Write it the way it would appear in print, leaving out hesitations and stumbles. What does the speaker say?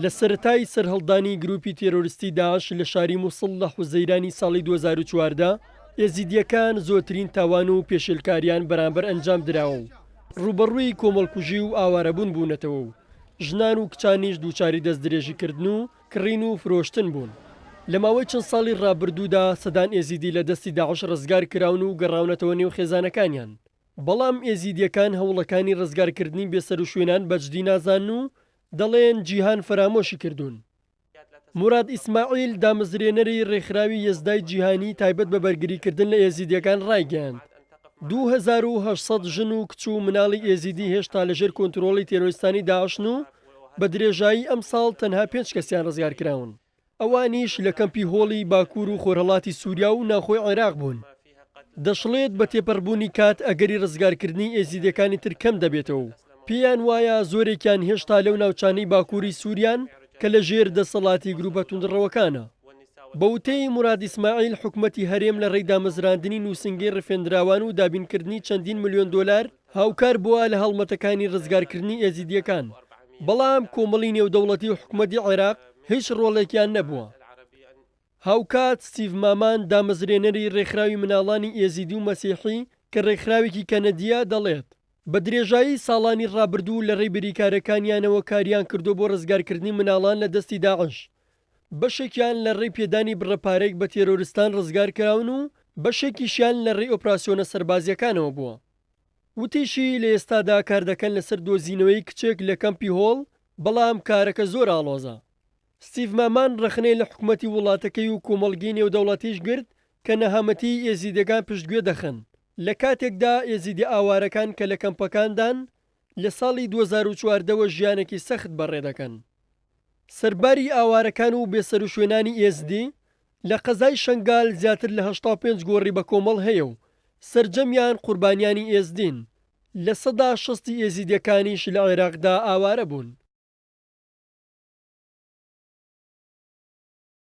لە سەرەتای سەرهەڵدانی گروپی تێرۆریستی داعش لە شاری موسڵ لە حوزەیرانی ساڵی 2014، ئێزیدییەکان زۆرترین تاوان و پێشێلکارییان بەرامبەر ئەنجام دراوە و ڕووبەڕووی کۆمەڵکوژی و ئاوارەبوون بوونەتەوە و ژنان و کچانیش دووچاری دەستدرێژیکردن و کڕین و فرۆشتن بوون. لە ماوەی چەند ساڵی ڕابردوودا سەدان ئێزیدی لە دەستی داعش ڕزگار کراون و گەڕاونەتەوە نێو خێزانەکانیان. بەڵام ئێزیدییەکان هەوڵەکانی ڕزگارکردنی بێسەروشوێنان بەجدی نازانن و دەڵێن جیهان فەرامۆشی کردوون. موراد ئیسماعیل، دامەزرێنەری ڕێکخراوی یەزدای جیهانی تایبەت بە بەرگریکردن لە ئێزیدییەکان ڕایگەیاند، 2800 ژن و کچ و مناڵی ئێزیدی هێشتا لەژێر کۆنترۆڵی تێرۆریستانی داعشن و بە درێژایی ئەمساڵ تەنها پێنج کەسیان ڕزگارکراون. ئەوانیش لە کەمپی هۆڵی باکوور و خۆرهەڵاتی سووریا و ناوخۆی عێراق بوون. دەشڵێت، بە تێپەڕبوونی کات ئەگەری ڕزگارکردنی ئێزیدییەکانی تر کەم دەبێتەوە و پێیان وایە زۆرێکیان هێشتا لەو ناوچانەی باکووری سووریان کە لە ژێر دەسەڵاتی گرووپە توندڕەوەکانە. بە وتەی موراد ئیسماعیل، حکومەتی هەرێم لە ڕێی دامەزراندنی نووسینگەی ڕفێندراوان و دابینکردنی چەندین ملیۆن دۆلار هاوکار بووە لە هەڵمەتەکانی ڕزگارکردنی ئێزیدییەکان، بەڵام کۆمەڵی نێودەوڵەتی و حکومەتی عێراق هیچ ڕۆڵێکیان نەبووە. هاوکات ستیڤ مامان، دامەزرێنەری ڕێکخراوی مناڵانی ئێزیدی و مەسیحی کە ڕێکخراوێکی کەنەدییە، دەڵێت، بە درێژایی ساڵانی ڕابردوو لە ڕێی بریکارەکانیانەوە کاریان کردووە بۆ ڕزگارکردنی مناڵان لە دەستی داعش، بەشێکیان لە ڕێی پێدانی بڕە پارەیەک بە تێرۆرستان ڕزگارکراون و بەشێکیشیان لە ڕێی ئۆپراسیۆنە سەربازییەکانەوە بووە. وتیشی، لە ئێستادا کاردەکەن لەسەر دۆزینەوەی کچێک لە کەمپی هۆڵ، بەڵام کارەکە زۆر ئاڵۆزە. ستیڤ مامان ڕەخنەی لە حکومەتی وڵاتەکەی و کۆمەڵگەی نێودەوڵەتیش گرت کە نەهامەتیی ئێزیدیەکان پشتگوێ دەخەن، لە کاتێکدا ئێزیدیە ئاوارەکان کە لە کەمپەکاندان لە ساڵی 2014 وە ژیانێکی سەخت بەڕێدەکەن. سەرباری ئاوارەکان و بێسەروشوێنانی ئێزدی، لە قەزای شەنگال زیاتر لە 85 گۆڕی بەکۆمەڵ هەیە و سەرجەمیان قوربانیانی ئێزدین، 60% ی ئێزیدیەکانیش لە عێراقدا ئاوارە بوون.